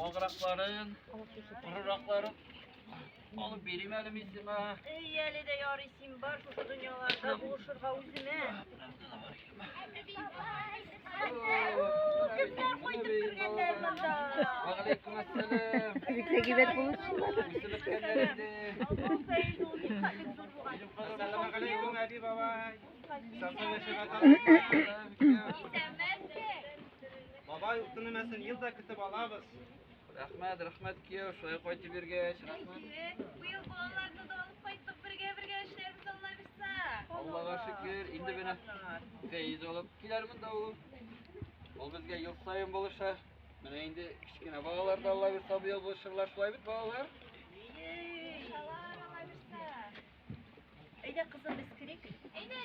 Вагракларын, корыракларын алып бирим әле мин сиңа. Эй, әле дә ярый син бар шушы дөньяларда булышырга үземә. Кемнәр кайтып кергәннәр монда? Вәгаләйкүм әссәлам. Бик тә әйбәт булышчылар. Үсеп беткәннәр инде. Әссәламегаләйкүм, әби, бабай. Сәмсә Бабай, утын өмәсен ел да көтеп алабыз. Рәхмәт, рәхмәт кияү, шулай кайтып йөргәч, рәхмәт. Быел балаларны да алып кайттык, бергә-бергә эшләрбез, Алла бирса. Аллага шөкер, инде менә Фәиз алып киләр монда улым. Ул безгә ел саен булыша. Менә инде кечкенә балалар да Алла бирса быел булышырлар, шулай бит балалар? Алла бирса. Әйдә, кызым, без керик. Әйдә,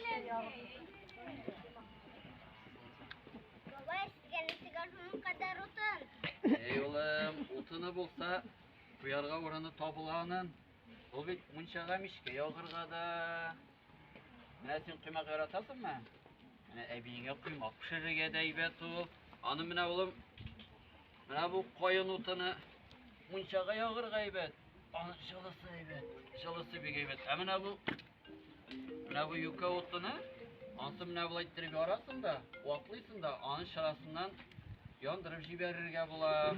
Бабай, сезгә ничек шуның кадәр утын? Эй, улым, утыны булса, куярга урыны табыла анын. Ул бит мунчага мичкә ягырга да. Менә син коймак яратасыңмы? Менә әбиеңә коймак пешерергә дә әйбәт ул. Аны менә улым, менә бу каен утыны мунчага ягырга әйбәт. Аның җылысы әйбәт. Җылысы бик әйбәт. Ә менә бу менә бу юкә утыны, ансы менә болай иттереп ярасың да, ваклыйсың да, аны чырасыннан яндырып җибәрергә була.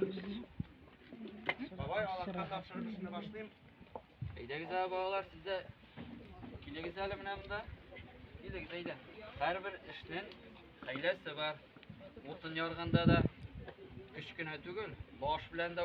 Бабай, Аллаһка тапшырып эшне башлыйм. Әйдәгез әле, балалар, сез дә килегез әле менә монда. Килегез, әйдә. Һәрбер эшнең хәйләсе бар. Утын ярганда да көч кенә түгел, баш белән дә.